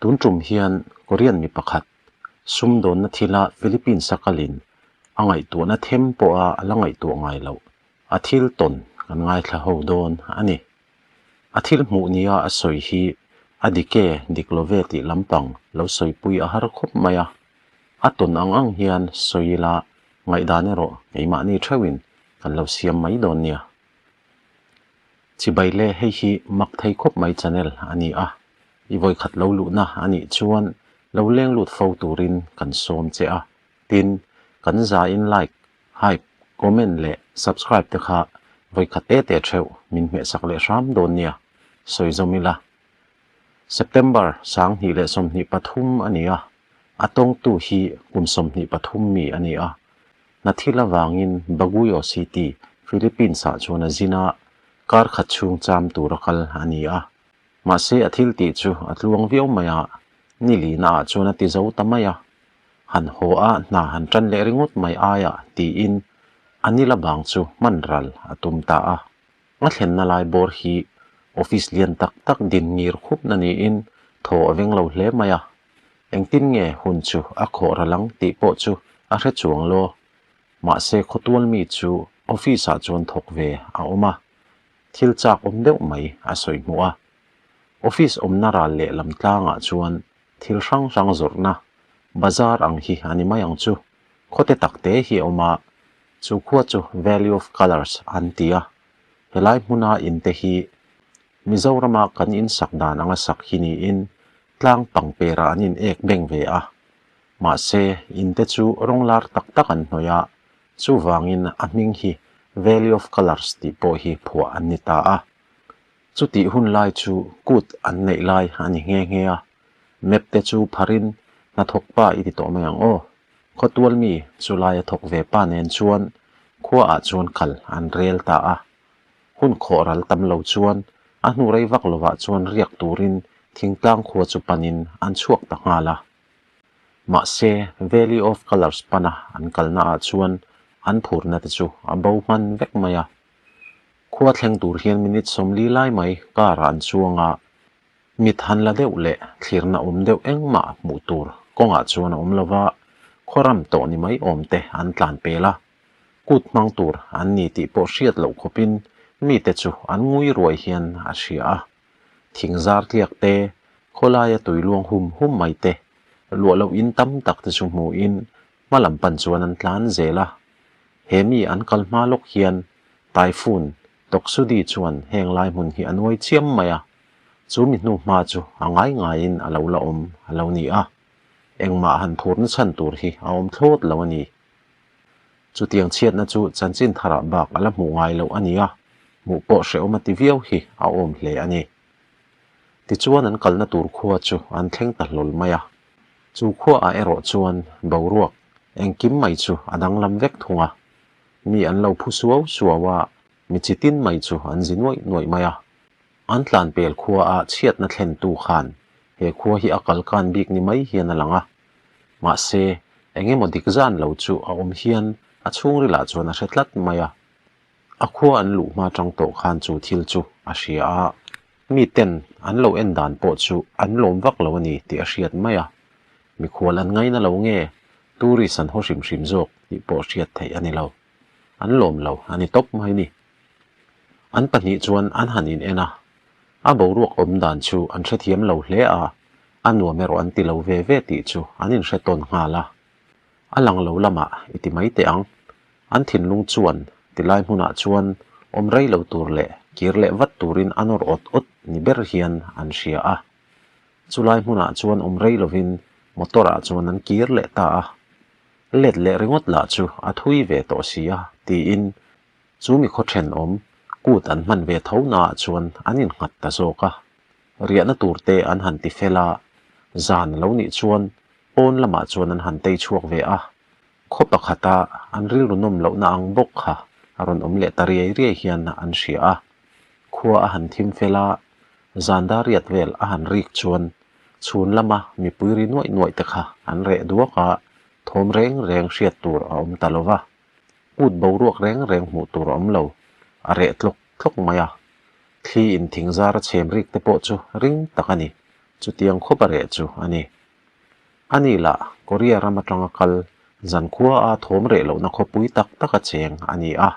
Tun tum hian Korean mi pakhat sumdawnna thila Philippines-a kalin a ngaihtuahna them pawha a la ngaihtuah ngai loh a thil tawn kan ngaithla ho dawn a ni. A thil hmuh nia a sawi hi a dik e, dik lo ve tih lampang lo sawipui a har khawp mai a. A tawn ang ang hian sawi ila ngaihdan erawh keimahni theuhin kan lo siam mai dawn nia. Chibai le hei hi mak thei khawp mai channel a ni a, i vawikhat lo luhna a nih chuan lo leng lut fo turin kan sawm che a, tin kan zain like, hype, comment leh subscribe te kha vawikhat te te theuh min hmehsak leh hram dawn nia, sawi zawm ila. September 2023 a ni a, a tawngtu hi kum 23 mi a ni a, Hna thil avangin Baguio City, Philippines-ah chuan a zin a, kar khat chhung cham tur a kal a ni a. Mahse a thil tih chu a tluang viau mai a, ni lihnaah chuan a ti zo ta mai a. Han haw a hna han tan leh ringawt mai aiah tiin a nila bang chu hman ral a tum ta a. A thlenna lai bawr hi office lian tak tak din ngir khupna niin thaw a veng lo hle mai a. Engtin nge hun chu a khawh ral ang tih pawh chu a hre chuang lo. Mahse khawtual mi chu office ah chuan thawk ve a awm a, thil chak awm deuh mai a sawi hmuh a. Office awmna ral leh lam tlangah chuan thil hrang hrang zawrhna bazar ang hi a ni mai ang chu. Khawte tak te hi a awm a, chu khua chu Valley of Colours an ti a. Helai hmuna inte hi Mizorama kan in sak dan anga sak hi niin tlang pangperah an in ek beng ve a. Mahse, in te chu rawng lar tak tak an hnawih a, chuvangin a hming hi Valley of Colours tih pawh hi phuah an ni ta a. Chutih hun lai chu kut an neih lai a ni nghe nghe a. Map te chu pharin hnathawk pa i ti tawh mai ang aw. Khawtual mi chu laia thawk ve pa nen chuan khuaah chuan kal an rel ta a. Hun khawh ral tam lo chuan a hnu rei vak lovah chuan riak turin thingtlang khua chu panin an chhuak ta nghal a. Mahse, Valley of Colours pana an kalna ah chuan an phurna te chu a bo hman vek mai a. Khua thleng tur hian minute 40 lai mai car ah an chuang a, mit han la deuh leh thlirna awm deuh engmah hmuh tur kawngah chuan a awm lova, khuaram tawh ni mai awm te an tlan pel a. Kut hmang tur an ni tih pawh hriat loh khawpin mite chu an ngui ruai hian a hria a. Thing zar tliak te, khawlaia tui luang hum hum mai te, luah loh in tam tak te chu hmuhin hma lam pan chuan an tlan zel a. He mi an kal hma lawk hian Typhoon Toksudi chuan heng lai hmun hi a nuai chiam mai a, chu mi hnu hma chu a ngai ngaiin a lo la awm a lo ni a. Engmah han phurna chhan tur hi a awm thlawt lo a ni. Chutiang chhiatna chu chanchin tharah bak a la hmuh ngai loh a ni a, hmuh pawh hrehawm a ti viau hi a awm hle a ni. Tichuan an kalna tur khua chu an thleng ta hlawl mai a. Chu khuaah erawh chuan boruak engkim mai chu a danglam vek thung a. Mi an lo phu suau suau a, mi chi tin mai chu an zi nuaih nuaih mai a. An tlan pel khuaah chhiatna thlentu khan he khua hi a kalkan bik ni mai hian a lang a. Mahse, eng emaw dik zan lo chu a awm hian a chhungrilah chuan a hre tlat mai a. A khua an luh hma tang tawh khan chu thil chu a hria a, mi ten an lo en dan pawh chu an lawm vak lo a ni tih a hriat mai a. Mikhual an ngaina lo nge, tourist an haw hrim hrim zawk tih pawh hriat theih a ni lo. An lawm lo a ni tawp mai ni. An pahnih chuan an han in en a, a boruak awm dan chu an hrethiam lo hle a, a nuam erawh an ti lo ve ve tih chu an inhre tawn nghal a. A lang lo lamah i ti mai teh ang. An thinlung chuan tilai hmunah chuan awm rei lo tur leh kir leh vat turin a nawr awt awt ni ber hian an hria a. Chulai hmunah chuan awm rei lovin motor ah chuan an kir leh ta a. Let leh ringawt lah chu a thui ve tawh si a tiin chu mi khaw thenawm kut an hman ve tho naah chuan an innghat ta zawk a. Riahna tur te an han ti fel a, zan a lo nih chuan pawn lamah chuan an han tei chhuak ve a. Khaw pakhata an rilru nawm lohna ang bawk kha a rawn awm leh ta riai riai hian an hria a. Khua a han thim fel a, zan dar riat vel a han rik chuan chhun lama mipui ri nuaih nuaih te kha an reh duak a, thawm reng reng hriat tur a awm ta lo va. Kut boruak reng reng hmuh tur a awm lo, a reh tlawk tlawk mai a. Thli in thing zar a chhem rik te pawh chu ring tak a ni. Chutiang khawp a reh chu a ni. Ani lah Korea ram atanga kal zankhua a thawm reh lohna khawpui tak tak a cheng a ni a.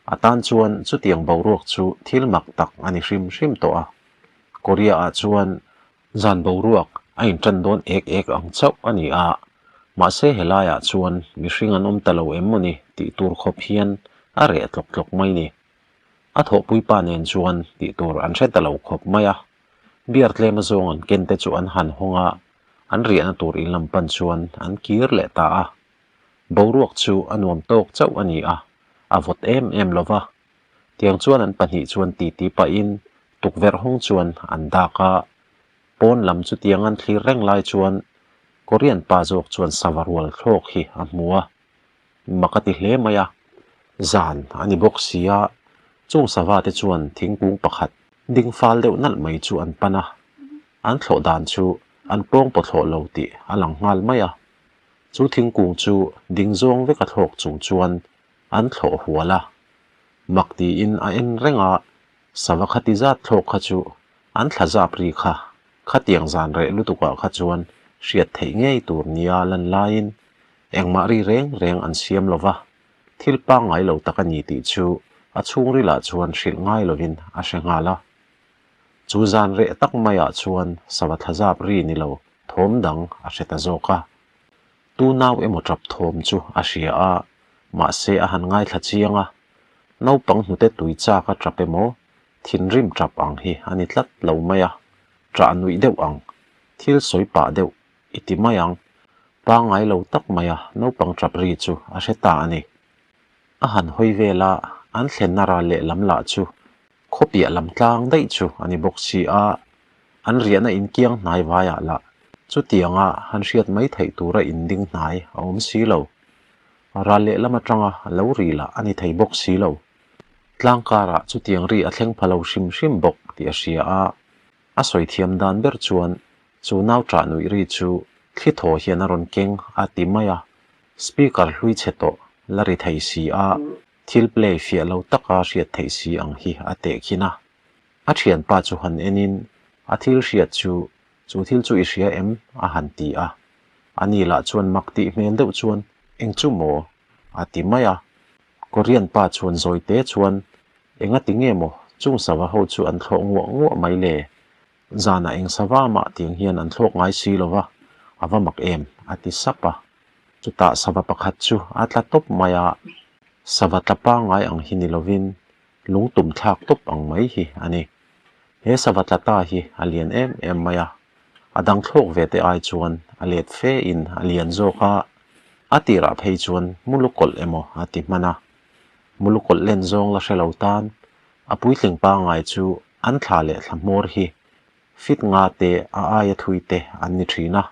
A tan chuan chutiang boruak chu thil mak tak a ni hrim hrim tawh a. Korea ah chuan zan boruak a intan dawn ek ek ang chauh a ni a. Mahse helaiah chuan mihring an awm ta lo em maw ni tih tur khawp hian a reh tlawk tlawk mai ni. A thawhpui pa nen chuan tih tur an hre ta lo khawp mai a. Beer tlem azawng an ken te chu an han hawng a, an riahna tur in lam pan chuan an kir leh ta a. Boruak chu a nuam tawk chauh a ni a, a vawt em em lo va. Tiang chuan an pahnih chuan titi pahin tukverh hawng chuan an dak a. Pawn lam chu tiang an thlir reng lai chuan Korean pa zawk chuan sava rual thlawk hi a hmu a. Mak a ti hle mai a, zan a ni bawk si a, chung sava te chuan thingkung pakhat ding fal deuh nalh mai chu an pan a, an thlawh dan chu an pawng paw thlawh lo tih a lang nghal mai a. Chu thingkung chu ding zawng vek a thlawk chung chuan an thlawh hual a, mak tiin a en reng a, sava khati zat thlawk kha chu an thla zap ri kha khatiang zan reh lutukah kha chuan hriat theih ngei tur nia lan laiin Engmah ri reng reng an siam lo va, thil pangngai lo tak a ni tih chu a chhungrilah chuan hrilh ngai lovin a hre nghal a. Chu zan reh tak maiah chuan sava thlazap ri ni lo thawm dang a hre ta zawk a. Tu nau emaw tap thawm chu a hria a, mahse a han ngaithla chiang a. Naupang hnute tui chak a tap emaw, thinrim tap ang hi a ni tlat lo mai a, ṭah nuih deuh ang, thil sawi pah deuh I ti mai ang. Pangngai lo tak maia naupang ṭap ri chu a hre ta a ni. A han hawi vel a, an thlenna ral lehlam lah chu khawpiah lam tlang daih chu a ni bawk si a, an riahna inkiang hnai vaiah lah chutianga han hriat mai theih tura inding hnai a awm si lo. Ral lehlam atanga lo ri lah a ni thei bawk si lo. Tlang karah chutiang ri a thleng pha lo hrim hrim bawk tih a hria a, A sawi thiam dan ber chuan chu nau ṭah nuih ri chu thli thaw hian a rawn keng a ti mai a, speaker hlui chhe tawh la ri thei si a, thil play fiah lo taka hriat theih si ang hi a tehkhin a. A ṭhianpa chu han enin a thil hriat chu chu thil chu i hria em? a han ti a. Ani lah chuan mak tih hmel deuh chuan eng chu maw? a ti mai a. Korean pa chuan zawite chuan Engati nge maw chung sava ho chu an thlawh nguah nguah mai le? Zanah eng sava mah tiang hian an thlawk ngai si lo va, a va mak em? a ti sap a. Chutah sava pakhat chu a tla tawp mai a, sava tla pangngai ang hi ni lovin lungtum thlak tawp ang mai hi a ni. He sava tla ta hi a lian em em mai a, a dang thlawk ve te ai chuan a let fe in a lian zawk a, a tirah phei chuan mulukawlh emaw a ti hman a. Mulukawlh len zawng la hre lo tan a puitling pangngai chu an thla leh thla hmawr hi fit nga te a aia thui te an ni thin a.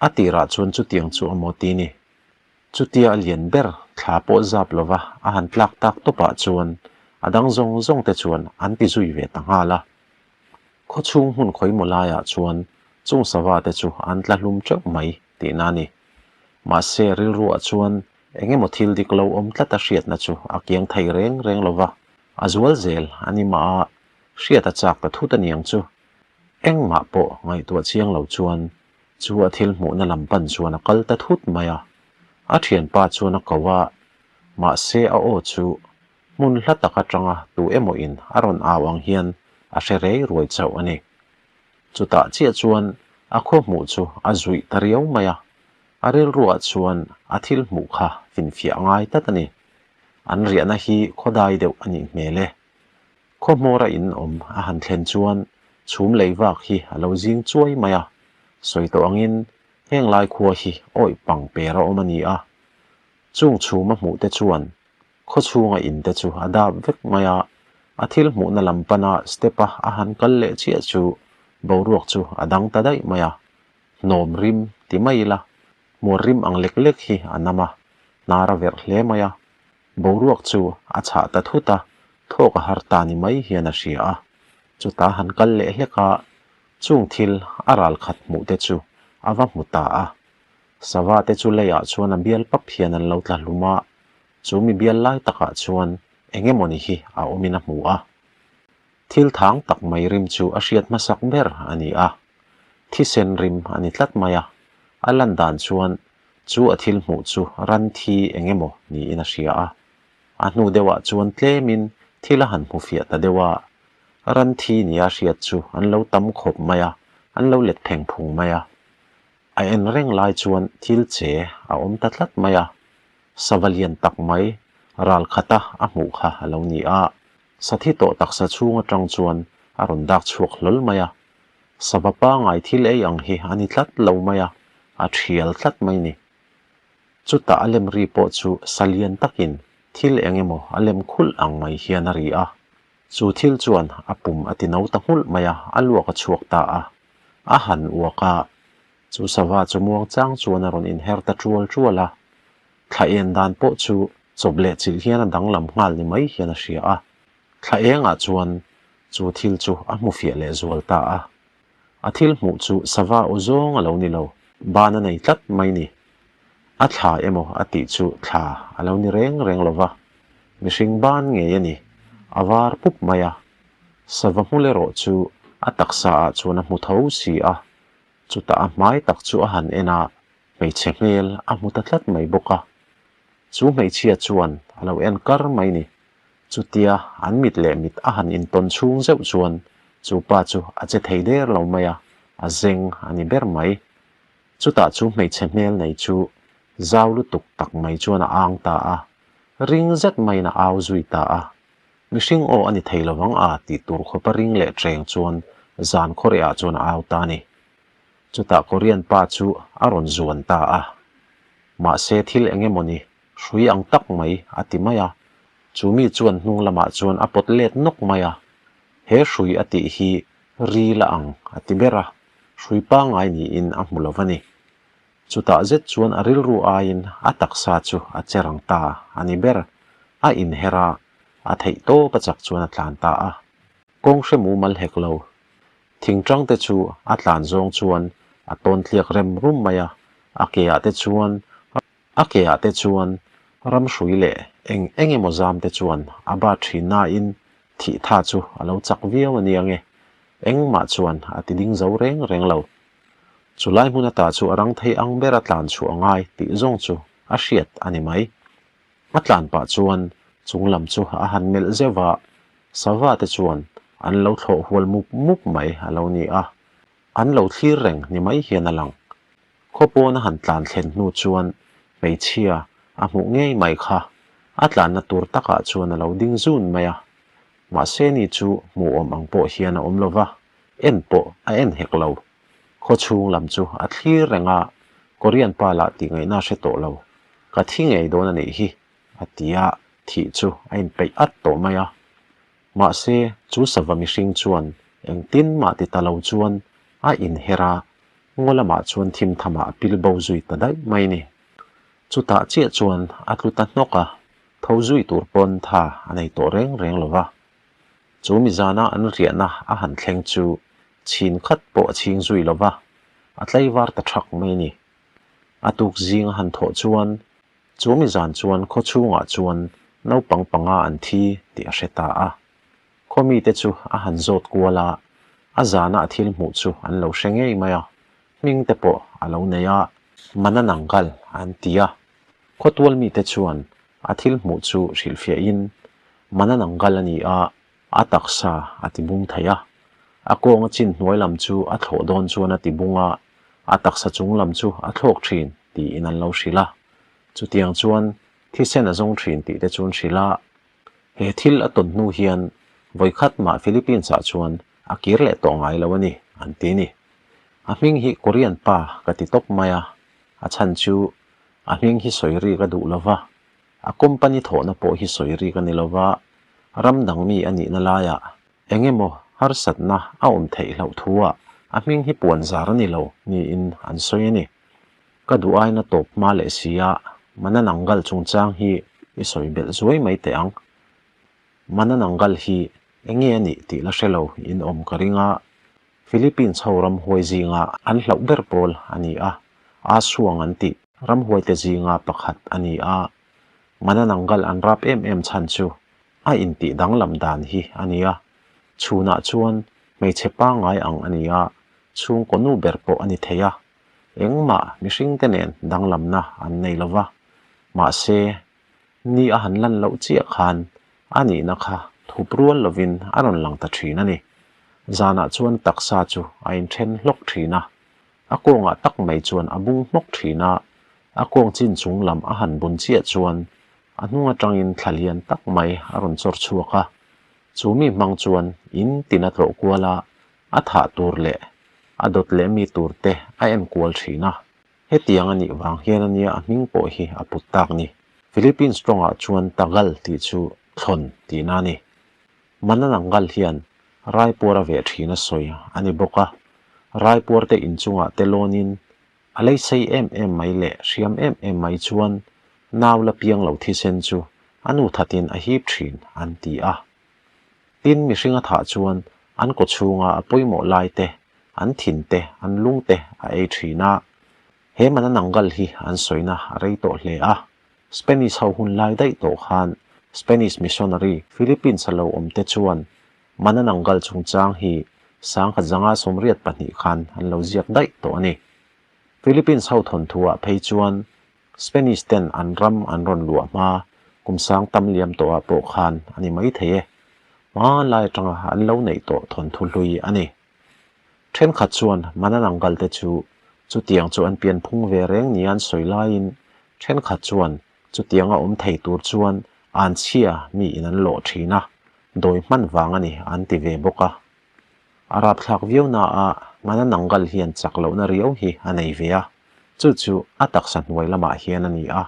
A tirah chuan chutiang chu a maw ti ni. Chutia a lian ber thla pawh zap lova a han tlak tak tawpah chuan a dang zawng zawng te chuan an ti zui ve ta nghal a. Khawchhung hmun khawimaw laiah chuan chung sava te chu an tla hlum teuh mai tihna a ni. Mahse rilruah chuan Eng emaw thil dik lo awm tlat a hriatna chu a kiang thei reng reng lo va, a zual zel a ni mah a, hriat a chak ta thut a niang chu. Engmah pawh ngaihtuah chiang lo chuan chu a thil hmuhna lam pan chuan a kal ta thut mai a. A thianpa chuan a ko a, mahse a aw chu hmun hla tak atanga tu emaw in a rawn au ang hian a hre rei ruai chauh a ni. Chutah chiah chuan a khaw hmuh chu a zuih ta riau mai a, A rilruah chuan a thil hmuh kha finfiah ngai tlat a ni. An riahna hi khawdai deuh a nih hmel e. Khaw hmawra in awm a han thlen chuan chhum lei vak hi a lo zing chuai mai a. Sawi tawh angin heng lai khua hi awih pang per a awm a ni a. Chung chhum a hmuh te chuan khaw chhunga in te chu a dap vek mai a. A thil hmuhna lam pana step a a han kal leh chiah chu boruak chu a dang ta daih mai a. Hnawm rim ti mai ila, hmuar rim ang lek lek hi a nam a, hnar a verh hle mai a. Boruak chu a chhah ta thut a, thawk a har ta ni mai hian a hria a. Chutah han kal leh hlek a, chung thil a ral khat hmuh te chu a va hmu ta a. Sava te chu leiah chuan a bial pap hian an lo tla hlum a, chu mi bial lai takah chuan eng emawni hi a awmin a hmu a. Thil thang tak mai rim chu a hriat hmasak ber a ni a. Thisen rim a ni tlat mai a, a lan dan chuan chu a thil hmuh chu ran thi eng emaw niin a hria a. A hnu deuhah chuan tlemin thil a han hmu fiah ta deuh a, ran thi nia hriat chu an lo tam khawp mai a, an lo let pheng phung mai a. A en reng lai chuan thil che a awm ta tlat mai a, sava lian tak mai ral khata a hmuh kha a lo ni a, sathi tawh taksa chhung atang chuan a rawn dak chhuak hlawl mai a, sava pangai thil ei ang hi a ni tlat lo mai a, a thial tlat mai ni. Chutah a lem ri pawh chu sa lian takin thil eng emaw a lem khulh ang mai hian a ri a, chu thil chuan a pum a ti no ta nghulh mai a, a luak a chhuak ta a. A han uak a, chu sava chu muang chang chuan a rawn inher ta ṭual ṭual a. Thla en dan pawh chu chawp leh chilh hian a danglam nghal ni mai hian a hria a. Thla engah chuan chu thil chu a hmu fiah leh zual ta a. A thil hmuh chu sava aw zawng a lo ni lo, ban a nei tlat mai ni. A thla emaw a tih chu thla a lo ni reng reng lo va, mihring ban ngei a ni, a var pup mai a. Sava hmul erawh chu a taksa ah chuan a hmu tho si a, chutah a hmai tak chu a han en a, hmeichhe hmel a hmu ta tlat mai bawk a. Chu hmeichhia chuan a lo en kar mai ni. Chutia an mit leh mit a han intawn chhung zeuh chuan chu pa chu a che thei der lo mai a, a zeng a ni ber mai. Chutah chu hmeichhe hmel nei chu zau lutuk tak mai chuan a ang ta a, ring zet maiin a au zui ta a. Mihring aw a ni thei lovang a tih tur khawpa ring leh ṭeng chuan zan khawrehah chuan a au ta a ni. Chutah Korean pa chu a rawn zuan ta a. Mahse thil eng emaw ni, hrui ang tak mai a ti mai a. Chu mi chuan hnung lamah chuan a pawt let nawk mai a. He hrui a tih hi ri la ang a ti ber a, hrui pangngai niin a hmu lo va ni. Chutah zet chuan a rilru aiin a taksa chu a che rang ta a ni ber. A inher a, a theih tawp a chak chuan a tlan ta a. Kawng hre mumal hek lo. Thingtang te chu a tlan zawng chuan a tawn tliak rem rum mai a, a ke ah te chuan a ke ah te chuan ramhrui leh eng eng emaw zam te chuan a bat thin nain thih tha chu a lo chak viau a nia nge. Engmah chuan a ti ding zo reng reng lo. Chu lai hmun ata chu a rang thei ang ber a tlan chhuah a ngai tih zawng chu a hriat a ni mai. A tlan pah chuan chung lam chu a han melh zeuh a, sava te chuan an lo thlawh hual mup mup mai a lo ni a, an lo thlir reng ni mai hian a lang. Khaw pawn a han tlan thlen hnu chuan hmeichhia a hmuh ngei mai kha a tlanna tur takah chuan a lo ding zun mai a, mahse ni chu hmuhawm ang pawh hian a awm lo va, en pawh a en hek lo. Khaw chhung lam chu a thlir reng a, Korean pa lah tih ngaihna a hre tawh lo. Ka thi ngei dawn a nih hi, a ti a, thih chu a inpeih at tawh mai a. Mahse, chu sava mihring chuan engtin mah ti ta lo chuan a inher a, ngaw lamah chuan thim thamah a pil bo zui ta daih mai ni. Chutah chiah chuan a tlu ta hnawk a, tho zui tur pawn tha a nei tawh reng reng lo va. Chu mizana an riahna a han thleng chu chhin khat pawh a chhing zui lo va, a tlaivar ta thak mai a ni. A tuk zing a han thawh chuan chu mizan chuan khaw chhungah chuan naupang panga an thi tih a hre ta a. Khaw mite chu a han zawt kual a, a zana a thil hmuh chu an lo hre ngei mai a, hming te pawh a lo nei a, Manananggal an ti a. Khawtual mite chuan a thil hmuh chu hrilhfiahin Manananggal a ni a, a taksa a ti bung thei a. A kawng a chin hnuai lam chu a thlawh dawn chuan a ti bung a, a taksa chung lam chu a thlawk thin tiin an lo hrilh a. Chutiang chuan thisen a zawng thin tih te chu an hrilh a. He thil a tawn hnu hian vawikhat mah Philippines-ah chuan a kir leh tawh ngai lo a ni, an ti a ni. A hming hi Korean pa ka ti tawp mai a, a chhan chu a hming hi sawi rik a duh lo va, a company thawhna pawh hi sawi rik a ni lo va, ram dang mi a nihna laiah eng emaw harsatna a awm theih hlauh thuah a hming hi puan zar a ni lo niin an sawi a ni. Ka duh aina tawp hma leh si a, Manananggal chungchang hi i sawi belh zuai mai teh ang. Manananggal hi eng nge a nih tih la hre lo in awm ka ring a, Philippines ho ramhuai zinga an hlauh ber pawl a ni a, Asuang an tih ramhuaite zinga pakhat a ni a, Manananggal an rap em em chhan chu a intih danglam dan hi a ni a, chhunah chuan hmeichhe pangngai ang a ni a. chhungkaw nu ber pawh a ni thei a, engmah mihringte nen danglamna an nei lo va, mahse, ni a han lan loh chiah khan a nihna kha thup rual lovin a rawn lang ta thin a ni. Zanah chuan taksa chu a inthen hlawk thin a, a kawngah tak mai chuan a bung hmawk thin a, a kawng chin chung lam a han bun chiah chuan a hnung atangin thla lian tak mai a rawn chawr chhuak a, chu mi hmang chuan in tin a tlawh kual a, a thah tur leh a dawt leh mi tur te a en kual thin a. Hetiang a nih vang hian a nia a hming pawh hi a put tak ni. Philippines tawngah chuan Tagal tih chu thlawn tihna a ni. Manananggal hian raipuar a veh thin a sawi a ni bawk a, raipuar te inchungah te lawnin a lei sei em em mai leh hriam em em mai chuan nau la piang lo thisen chu a nu thatin a hip thin an ti a. Tin, mihring a thah chuan an kaw chhunga a pawimawh lai te, an thin te, an lung te a ei thin a. He Manananggal hi an sawina a rei tawh hle a. Spanish ho hun lai daih tawh khan Spanish missionary Philippines a lo awm te chuan Manananggal chungchang hi 1982 khan an lo ziak daih tawh a ni. Philippines ho thawnthu ah phei chuan Spanish ten an ram an rawn luah hma kum sang tam liam tawh ah pawh khan a ni mai thei e. Hmanlai atanga an lo neih tawh thawnthu hlui a ni. Thenkhat chuan Manananggal te chu chutiang chu an pianphung ve reng nia an sawi laiin thenkhat chuan chutianga awm thei tur chuan anchhia mi in an lawh thin a, dawi hman vang a ni an ti ve bawk a. A rapthlak viau na a Manananggal hian chak lohna riau hi a nei ve a, chu chu a taksa hnuai lamah hian a ni a.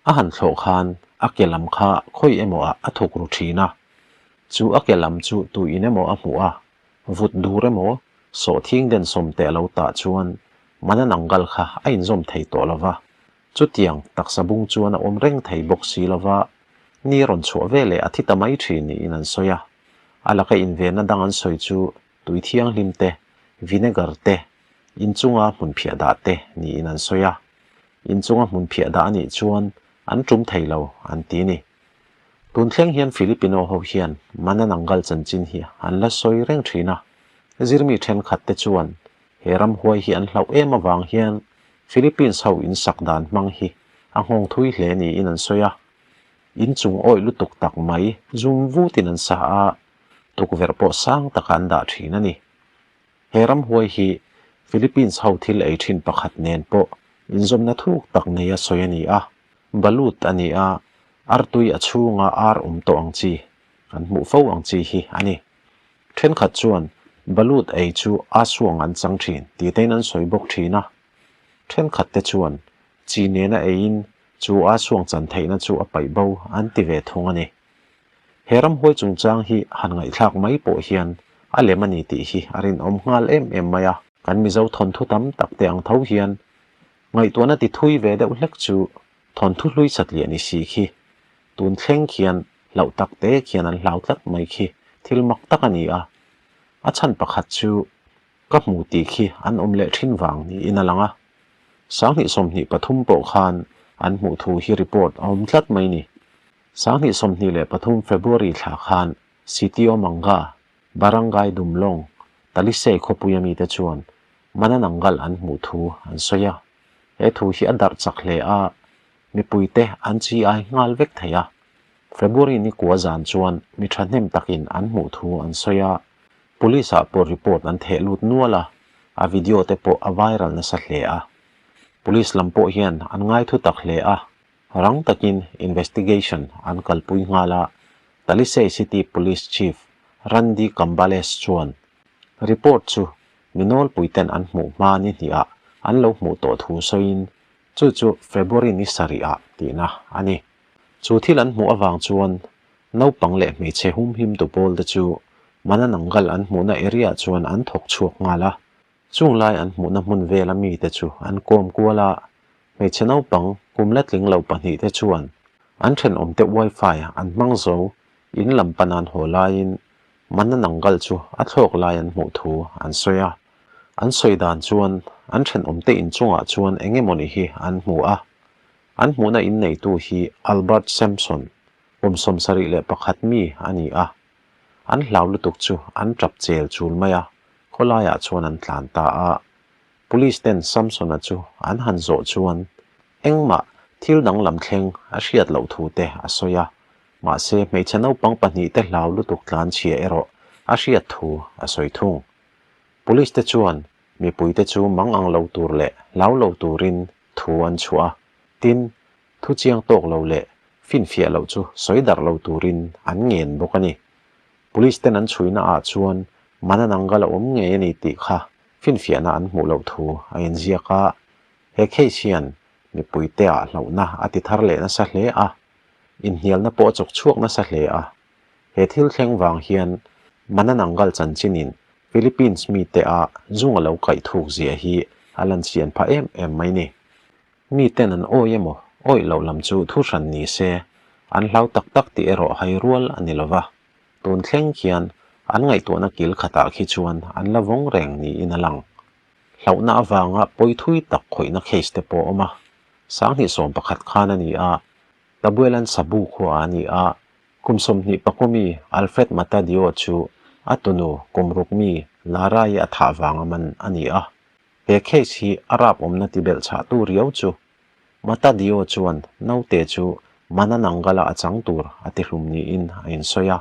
A han thlawh khan a ke lam kha khawi emaw ah a thuk ru thin a, chu a ke lam chu tuin emaw a hmuh a, Vut dur emaw, sawhthing den sawm teh lo tah chuan Manananggal kha a inzawm thei tawh lo va, chutiang taksa bung chuan a awm reng thei bawk si lo va, ni rawn chhuah ve leh a thi ta mai thin niin an sawi a. A laka invenna dang an sawi chu tui thianghlim te, vinegar te, inchunga hmunphiah dah te niin an sawi a. Inchunga hmunphiah dah a nih chuan an tum thei lo an ti ni. Tun thleng hian Filipino ho hian Manananggal chanchin hi an la sawi reng thin a, zirmi thenkhat te chuan he ramhuai hi an hlauh em avang hian Philippines ho in sak dan hmang hi a nghawng thui hle niin an sawi a, in chung awih lutuk tak mai zum vutin an sa a, tukverh pawh sang taka an dah thin a ni. He ramhuai hi Philippines ho thil ei thin pakhat nen pawh inzawmna thuk tak neia sawi a ni a. Balut a ni a, artui a chhunga ar awm tawh ang chi, kan hmuh fo ang chi hi a ni. Thenkhat chuan balut ei chu a suang an chang thin tih tein an sawi bawk thin a. Thenkhat te chuan chi nena eiin chu a suang chan theihna chu a paih bo an ti ve thung a ni. He ramhuai chungchang hi han ngaihthlak mai pawh hian a lem a ni tih hi a rinawm nghal em em mai a. Kan Mizo thawnthu tam tak te ang tho hian Ngaihtuahna ti thui ve deuh hlek chu thawnthu hlui satliah ni si khi tun thleng khian hlauh tak te khian an hlau tlat mai khi thil mak tak a ni a. A chhan pakhat chu ka hmu tih khi an awm leh thin vang niin a lang a. 2023 pawh khan an hmuh thu hi report a awm tlat mai ni. 2023 February thla khan Sitio Manga, Barangay Dumlong, Talisay khawpui a mite chuan Manananggal an hmuh thu an sawi a, he thu hi a darh chak hle a, mipuite an chi ai nghal vek thei a. February ni kua zan chuan mi thahnem takin an hmuh thu an sawi a, Police ah pawh report an theh lut nual a, a video te pawh a viral nasa hle a. Police lam pawh hian an ngai thu tak hle a, rang takin investigation an kalpui nghal a, Talisay City Police Chief Randy Cambales chuan report chu Mi nawlpuiten an hmuh hma ni hnihah an lo hmuh tawh thu sawiin chu chu February ni sarihah tihna a ni. Chu thil an hmuh avang chuan naupang leh hmeichhe humhimtu pawlte chu Manananggal an hmuhna area chuan an thawk chhuak nghal a. Chung lai an hmuhna hmun vela mite chu an kawm kual a, hmeichhe naupang kum la tling lo pahnihte chuan an thenawmte wifi an hmang zo in lam pan an haw laiin Manananggal chu a thlawk lai an hmuh thu an sawi a. An sawi dan chuan an thenawmte inchungah chuan eng emawni hi an hmu a. An hmuhna inneitu hi Albert Sampson, kum 71 mi a ni a. An hlau lutuk chu an tap chel chul mai a. khawlaiah chuan an tlan ta a. Police ten Samson-a chu an han zawh chuan engmah thil danglam thleng a hriat loh thu te a sawi a, mahse hmeichhe naupang pahnihte hlau lutuk tlanchhia erawh a hriat thu a sawi thung. Police te chuan mipuite chu mang ang lo tur leh hlau lo turin thu an chhuah a, tin, thu chiang tawk lo leh finfiah loh chu sawi darh lo turin an ngen bawk a ni. Police ten an chhuina ah chuan Manananggal a awm ngei a ni tih kha finfiahna an hmuh loh thu a inziak a, he case hian mipuite ah hlauhna a ti thar leh nasa hle a, inhnialna pawh a chawk chhuak nasa hle a. He thil thleng vang hian Manananggal chanchinin Philippines mite ah zung a lo kaih thuk zia hi a lan chian phah em em mai ni. Miten an awi emaw awih loh lam chu thu hran ni se, an hlau tak tak tih erawh hai rual a ni lova. Tun thleng khian an ngaihtuahna kil khatah khi chuan an la vawng reng niin a lang. Hlauhna avanga pawi thui tak khawihna case te pawh a awm a. 2011 khan a ni a, Tabuelan Sabu khua a ni a, kum 20 pakumi Alfred Matadio chu a tunu kum ruk mi Lara-i a thah vanga man a ni a. He case hi a rap awmna ti belh chhahtu riau chu Matadio chuan naute chu Mananangala a chang tur a ti hlum niin a insawi a.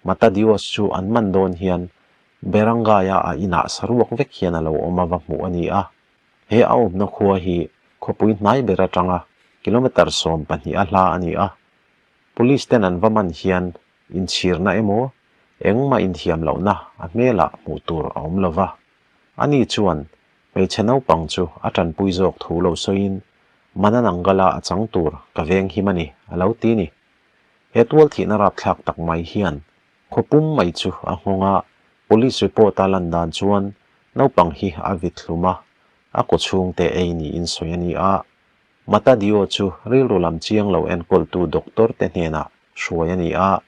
Matadios chu an man dawn hian Barangay-a a inah saruak vek hian a lo awm a va hmuh a ni a. He a awmna khua hi khawpui hnai ber atanga kilometre 12 a hla a ni a. Police ten an va man hian inchhirna emaw engmah inthiam lohna a hmelah hmuh tur a awm lova. Ani chuan hmeichhe naupang chu a tanpui zawk thu lo sawiin, Mananangala a chang tur ka veng him a ni, a lo ti ni. He tual thihna rapthlak tak mai hian khaw pum mai chu a nghawng a, police report a lan dan chuan naupang hi a vit hlum a, a kaw chhungte ei niin sawi a ni a. Matadio chu rilru lam chiang lo enkawltu doctor te hnenah hruai a ni a,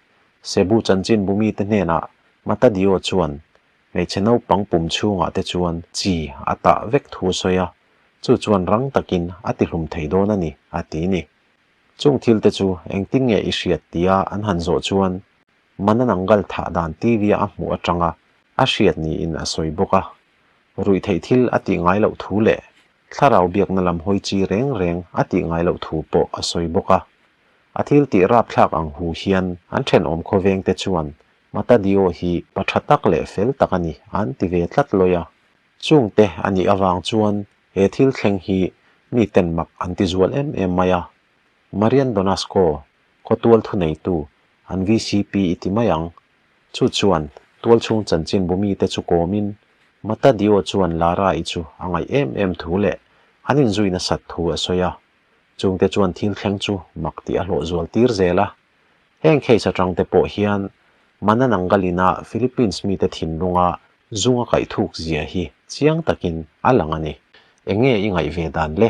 Cebu chanchinbu mite hnenah Matadio chuan Hmeichhe naupang pum chhungah te chuan chi a tah vek thu a sawi a, chu chuan rang takin a tihlum thei dawn a ni, a ti ni. Chung thil te chu engtin nge i hriat tia an han zawh chuan Manananggal thah dan TV a a hmuh atanga a hriat niin a sawi bawk a. Ruihtheih thil a tih ngai loh thu leh thlarau biakna lam hawi chi reng reng a tih ngai loh thu pawh a sawi bawk a. A thil tih rapthlak ang hu hian an thenawm khawveng te chuan Matadio hi pa tha tak leh fel tak a ni an ti ve tlat lawi a. Chungte a nih avang chuan he thil thleng hi miten mak an ti zual em em mai a. Marian Donasco, khawtual thuneitu, an VCP i ti mai ang. Chu chuan tualchhung chanchinbu mite chu kawmin Matadio chuan Lara-i chu a ngaih em em thu leh an inzui nasat thu a sawi a. Chungte chuan thil thleng chu mak tih a hlawh zual tir zel a. Heng case atang te pawh hian Manananggalina Philippines mite thinlunga zung a kaih thuk zia hi chiang takin a lang a ni. Enge i ngaih ve dan le?